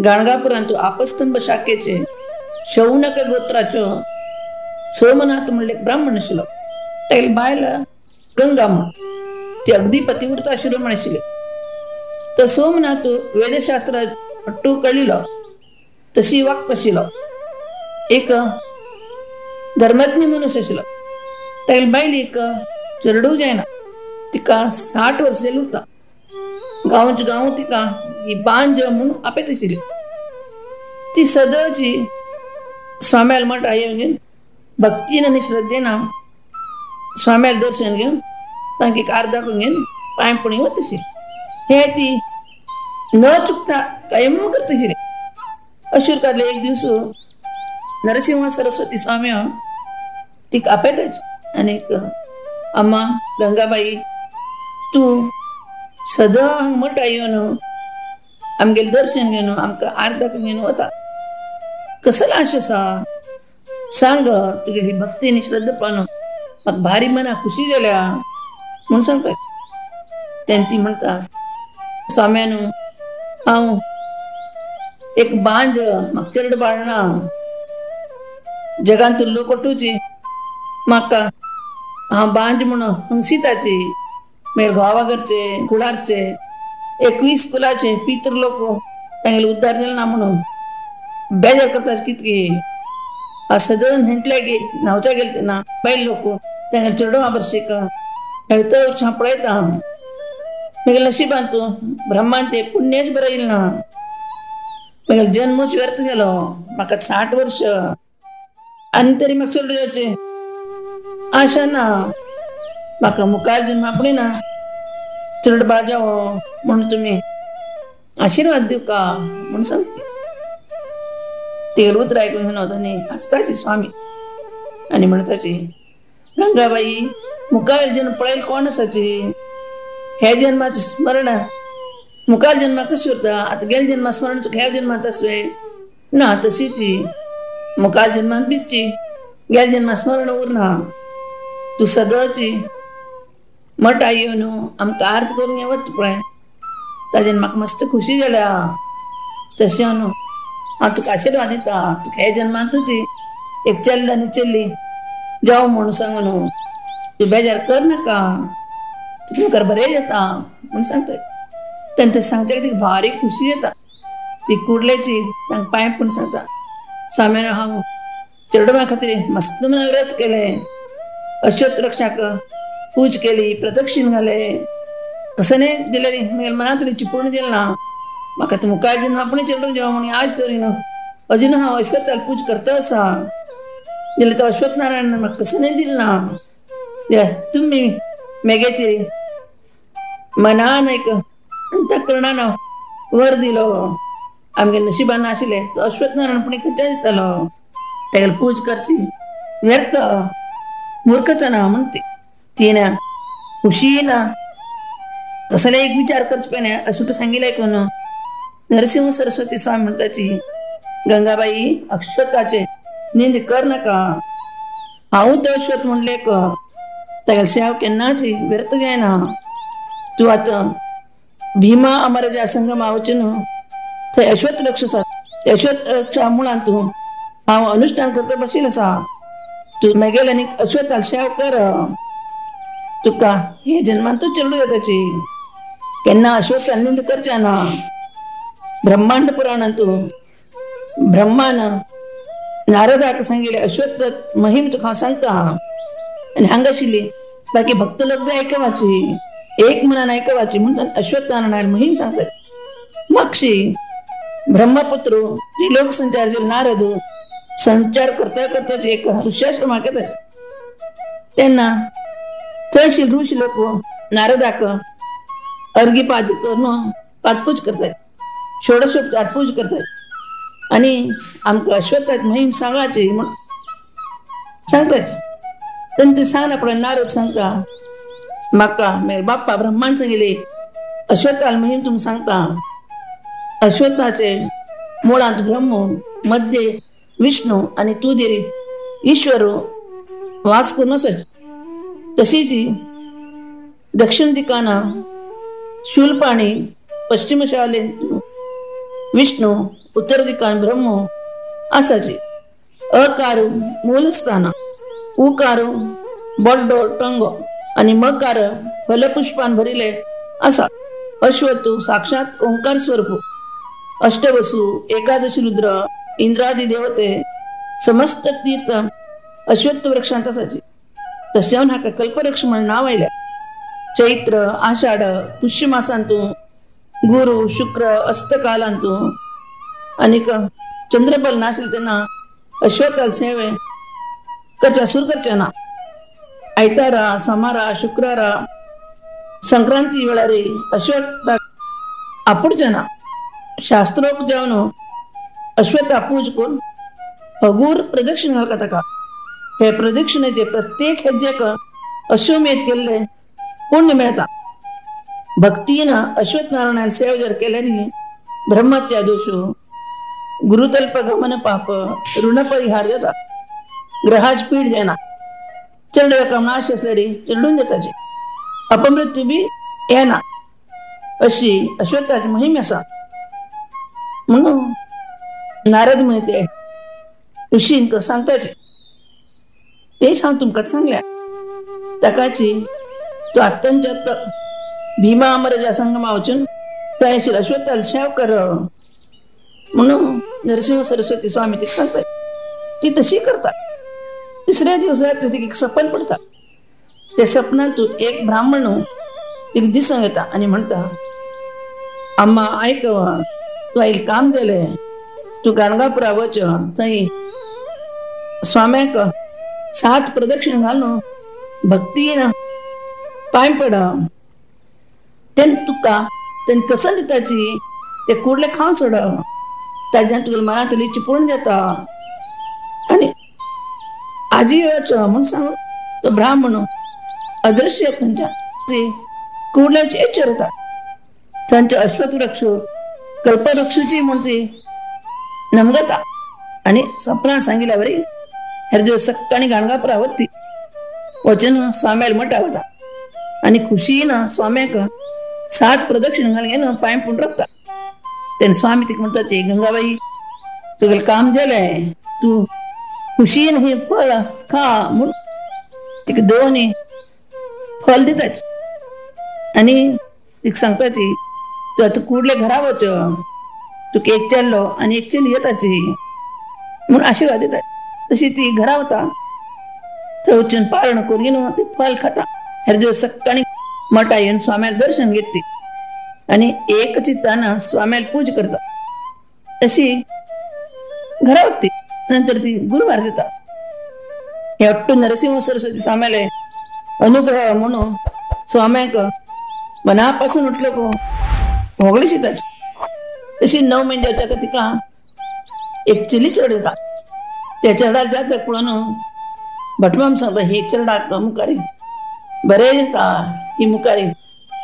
गाणगापुरांत आपस्तंभ शाखेचे शौनक गोत्राचो सोमनाथ म्हणले ब्राह्मण आशिल्लो. तागेली बायल गंगा म्हण, ती अगदी पतिव्रता शिरोमण आशिल्ली. तर सोमनाथ वेदशास्त्र हट्टू कळिल्लो, तशी वागत आशिल्लो, एक धर्मज्ञ मनुष्य आशिल्लो. तागेली बायलेक चेडूं जायना, तिका 60 वर्सां उरता. गांवच गांव तिका ही बांज म्हूण आपयत आशिल्ली. ती सदांची स्वाम्याल मठा येवन भक्तीन आनी श्रद्धेन स्वाम्याल दर्शन घेवन तांकां एक आर्द दाखोवन घेवन पांय पडून वता आशिल्ली. हे ती न चुकता कायम करता आशिल्ली. अशुर काडले एक दिवस नरसिंह सरस्वती स्वामी तिका आपयताच आनी अम्मा गंगाबाई, तूं सदां हांगा मठा येवन आमगेलें दर्शन घेवन आमकां आर्द दाखोवन घेवन वता, कसलो आश आसा सांग, तुगेली भक्ती आनी श्रद्धा पळोवन म्हाका भारी मनाक खुशी जाल्या म्हूण सांगता. तेन्ना ती म्हणटा, स्वाम्यानू हांव एक बांज, म्हाका चेडूं बाळ ना, जगांत लोक वटूची म्हाका हांव बांज म्हूण हंसिताची, मागीर घोवा घरचे कुळारचे 21 कुलाचे पित्र लोक तांगेले उद्धार जाले ना म्हणून बेजार करता कितकी सदन हेंटले गे न्हांवच्या गेले तेन्ना बायल लोक तांगेले चेडवां भरशीक हेळतो पळयता. मागीर नशिबान तूं ब्रह्मान ते पुण्यच बरयलें ना, मागीर जन्मूच व्यर्थ गेलो, म्हाका 60 वर्ष आनी तरी म्हाका चेडूं जावचें आशा ना, म्हाका मुखार जन्म आपणे ना चेडूं बाळ जावो म्हणून तुमी आशिर्वाद दिवका म्हूण सांगते. तेल उतरां आयकून घेवन तांणी हांसताची स्वामी आनी म्हणटाची, गंगाबाई मुखार जन्म पळयल कोण आसाची, ह्या जन्माचें स्मरण मुखार जन्माक कशें उरता, आतां गेल्या जन्मा स्मरण तुका ह्या जन्मांत आसवे ना, तशीच मुखार जन्मांत बिची गेल्या जन्मा स्मरण उरना, तूं सदांची मठा येवन आमकां आर्त करून वता पळय, ताजेन म्हाका मस्त खुशी जाल्या, तशें न्हू हांव तुका आशिर्वाद दिता, तुका ह्या जन्मांत तुजी एक चेल्लो आनी चेल्ली जावं म्हूण सांगू न्हू, तूं बेजार कर नाका, तुका मुखार बरें जाता म्हूण सांगता. तेन्ना तें सांगचे तिका भारी खुशी जाता. ती कुर्लेची तांकां पांय पडून सांगता, स्वाम्यान हांव चेडवां खातीर मस्त म्हणून व्रत केलें, अश्वत्थ वृक्षाक पूज केली, प्रदक्षिण घाले, तसं नाही दिलें मागीर मनांतली चिपूण दिलें ना, म्हाका तो मुखार जन्म आपणे चेडूं जावं म्हणून आज तरी न्हू अजून हांव अश्वत्थाक पूज करता आसा, जाल्यार तो अश्वत्थ नारायण म्हाका कसं नाही दिलें ना, जाल्यार तुमी मेगेची मनान एक अंतकरणान वर दिलो, आमगे नशिबान नाशिल्लें तो अश्वत्थ नारायण पण खंयच्यान दितालो, तागेली पूज करची व्यर्थ मूर्खता म्हणते. तिणें खुशी ना कसले एक विचार करचे पडले अशें तूं सांगिल्लें आयकून नरसिंह सरस्वती स्वामी म्हणटाची, गंगाबाई अश्वत्थाचे निंद कर नाका, हांव तो अश्वत्थ म्हणलें तागेली सेवा केन्नाच व्यर्थ जायना, तूं आतां भीमा अमर संगमा वचून थंय अश्वत्थ वृक्ष आसा, त्या अश्वत्थ वृक्षा मुळांत तूं हांव अनुष्ठान करता बशिल्लें आसा, तूं मागीर आनी अश्वत्थाक सेवा कर, तुका हे जन्मान तूं चेडूं येताची, केन्ना अश्वत्थान निंद करचें ना. ब्रह्मांड पुराणांत ब्रह्मान नारदाक सांगिल्लें अश्वत्थ महिम तुका हांव सांगता, आनी हांगा आशिल्ली बाकी भक्त लोक बी आयकवाची, एक मनान आयकवाची म्हणून अश्वत्थ महिम सांगतात. मागशी ब्रह्मपुत्र लोक संचार नारद संचार करता करताच एक ऋष्याश्रमाक येता तेन्ना थंय ऋषी लोक नारदाक अर्घ्यपाद करून पादपूज करतात, षोडशोपचार पूज करतात आनी आमकां अश्वत्थाची महिम सांगाची म्हूण सांगतात. तेन्ना ते सांगना पळय नारद सांगता, म्हाका मागीर बाप्पा ब्रह्मान सांगिल्ली अश्वत्थाल महिम तुमकां सांगता, अश्वत्थाचे मुळांत ब्रह्म, मध्य विष्णू आनी तुदेर ईश्वर वास करून आसात, तशीच दक्षिण दिकाना शूलपाणी, पश्चिम शालेंत विष्णू, उत्तर दिकान ब्रह्म आसाची. अकार मूलस्थान, उकार बड्डो टंगो आनी मकार फलपुष्पान भरिले आसा. अश्वत्थ साक्षात ओंकार स्वरूप. अष्टवसू, एकादशी रुद्र, इंद्रादी देवते समस्त तीर्थ अश्वत्थ वृक्षांत आसाची. तशें हाका कल्पवृक्ष म्हणून नाव आयलें. चैत्र, आषाढ, पुष्य मासांतू, गुरु शुक्र अस्तकालांतू आनीक चंद्रबल नाशिल्लें तेन्ना अश्वत्थाल सेवे करच्या सुरू करचे ना. आयतारा, सोमारा, शुक्रारा, संक्रांती वेळार अश्वत्थाक आपुडचें ना. शास्त्रोक्त जावन अश्वत्था पूज करून हगूर प्रदक्षिणा घालता ताका. हे प्रदक्षिणेचे प्रत्येक हेज्जेक अश्वमेध केल्ले पुण्य मेळता. भक्तीन अश्वत्थ नारायणान सेवा जर केल्यार ब्रह्महत्या दोश, गुरुतल्प गमन पाप, ऋण परिहार जाता. ग्रहाच पीड जायना. चेडवाक नाश आसल्यार चेडून जाताची, अपमृत्यू बी येना. अशी अश्वत्थाची मोहीम आसा. म्हणून नारद म्हणते ऋषींक सांगताचे तेच हांव तुमकां सांगल्या. ताकाची तो आत्तंच्या भीमा अमरजा संगमा वचून थंय अश्वत्थाल शेव कर म्हणून नरसिंह सरस्वती स्वामी तिका सांगतात. ती तशी करता. तिसऱ्या दिवसा तिका एक सपन पडता. त्या सपनातून एक ब्राह्मण तिका दिसूंक येता आनी म्हणटा, अम्मा आयक, तूं आयल काम जालें, तूं गाणगापुरा वच, थंय स्वाम्याक 7 प्रदक्षिणा घालून भक्तीन पांय पड. तेन्ना तुका तेन्ना कसं दिताची ते कुडले खावन सोड, ताज्यान तुगेले मनांतली इच्छा पूर्ण जाता. आनी आजी वच म्हूण सांगून तो ब्राह्मण अदृश्य थंयच्यान ती कुडल्याची इच्छा जाता. थंयचे अश्वत्थ वृक्ष कल्पवृक्षाची म्हूण ती नमगता. आनी सपनान सांगिल्ल्या वरी हेर दिवस सकाळी गाणगापुरा वती वचून स्वाम्याला मठा वता आनी खुशीन स्वाम्याक 7 प्रदक्षिणा घालून घेवन पांय पूण रखता. तेन्ना स्वामी तिका म्हणटाची, गंगाबाई तुगेलें काम जालें, तूं खुशीन हें फळ खा म्हूण तिका दोनी फळ दिताची. आनी तिका सांगताची, तूं आतां कुडले घरा वच, तुका एक चेडो आनी एक चली येताची म्हूण आशिर्वाद दिता. तशी ती घरा वता, थंय वचून पारण करून घेवन ती फळ खाता. हेर दिवस सकाळी मठा येवन स्वाम्याला दर्शन घेतली आनी एक चित्तान स्वाम्याला पूज करता. तशी घरा वता. नंतर ती गुरुवार जाता. हे अट्टू नरसिंह सरस्वती स्वाम्याले अनुग्रह म्हणून स्वाम्याक मनापासून उठलो को होगळी शितात. तशी 9 महिने जाता तिका एक चिली चेड येता. त्या चेडाक जाता पळोवन भटमाम सांगता, हे चेडाक मुखारी बरें येता, ही मुखारी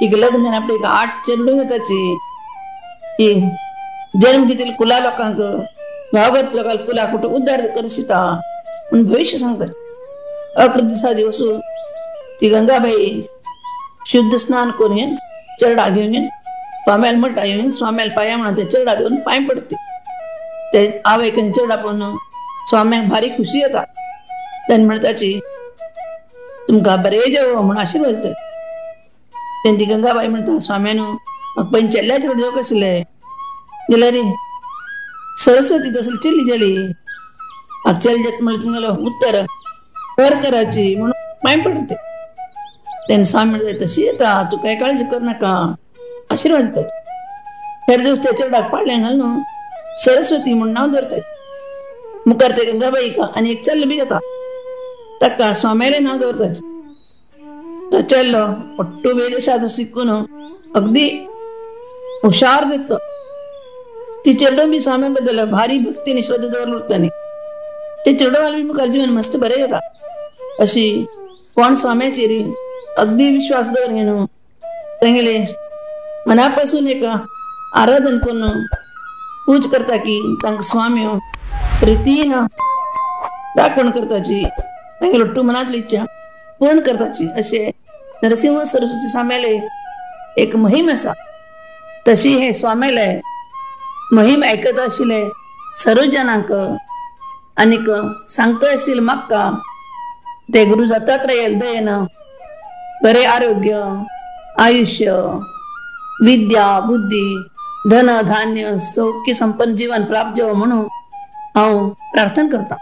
हिका लग्न जावन आपली 8 चेडूं येताची, ही जन्म घेतली कुला लोकांक गांवभर लोकांक कुला कुठं उद्धार करशिता म्हूण भविश्य सांगतात. 11 दिसा दिवस ती गंगाबाई शुद्ध स्नान करून येवन चेडा घेवन येवन स्वाम्याला मठा येवन स्वाम्याला पांया म्हणून ते चेडा घेवन पांय पडते. ते आवयक आनी चेडा पळोवन स्वाम्याक भारी खुशी येता. तेन्ना म्हणटाची, तुमकां बरें जेव म्हूण आशिर्वाद दितात. तेन्ना ती गंगाबाई म्हणटा, स्वाम्यानू म्हाका पयलीं चेडल्या चेडूं जेवंक आशिल्लें, जाल्यार सरस्वती तसली चेल्ली जाली, म्हाका चेडे जाता म्हणल्यार तुमगेलो उत्तर वर कराची म्हणून पांय पडते. तेन्ना स्वामी म्हणटा, तशी येता, तूं कांय काळजी करनाका, आशिर्वाद दितात. हेर दिवस त्या चेडाक पाळण्यां घालून सरस्वती म्हूण नांव दवरतात. मुखार ते गंगाबाईक आनी एक चेडो बी जाता, ताका स्वाम्यालें नांव दवरतात. तो चेडो ഒट्टू वेदशास्त्र शिकून अगदी हुशार दिसतो. ती चेडूं बी स्वाम्या बद्दल भारी भक्ती आनी श्रद्धा दवरून उरताली. ते चेडवाल बी मुखार जीवन मस्त बरें जाता. अशी कोण स्वाम्याचेर अगदी विश्वास दवर घेवन तांगेले मनापासून एक आराधन करून पूज करता की तांकां स्वामी प्रितीन दाखवण करताची, तांगेले ഒट्टू मनांतली इच्छा पूर्ण करताची. अशें नरसिंह सरस्वती स्वाम्याले एक मोहीम आसा. तशी हे स्वाम्याले महिम आयकत आशिल्ले सर्व जनांक आनीक सांगता आशिल्ले म्हाका ते गुरु दत्तात्रय दयेन बरे आरोग्य, आयुष्य, विद्या, बुद्धी, धन धान्य, सौख्य संपन्न जीवन प्राप्त जावं म्हणून हांव प्रार्थना करता.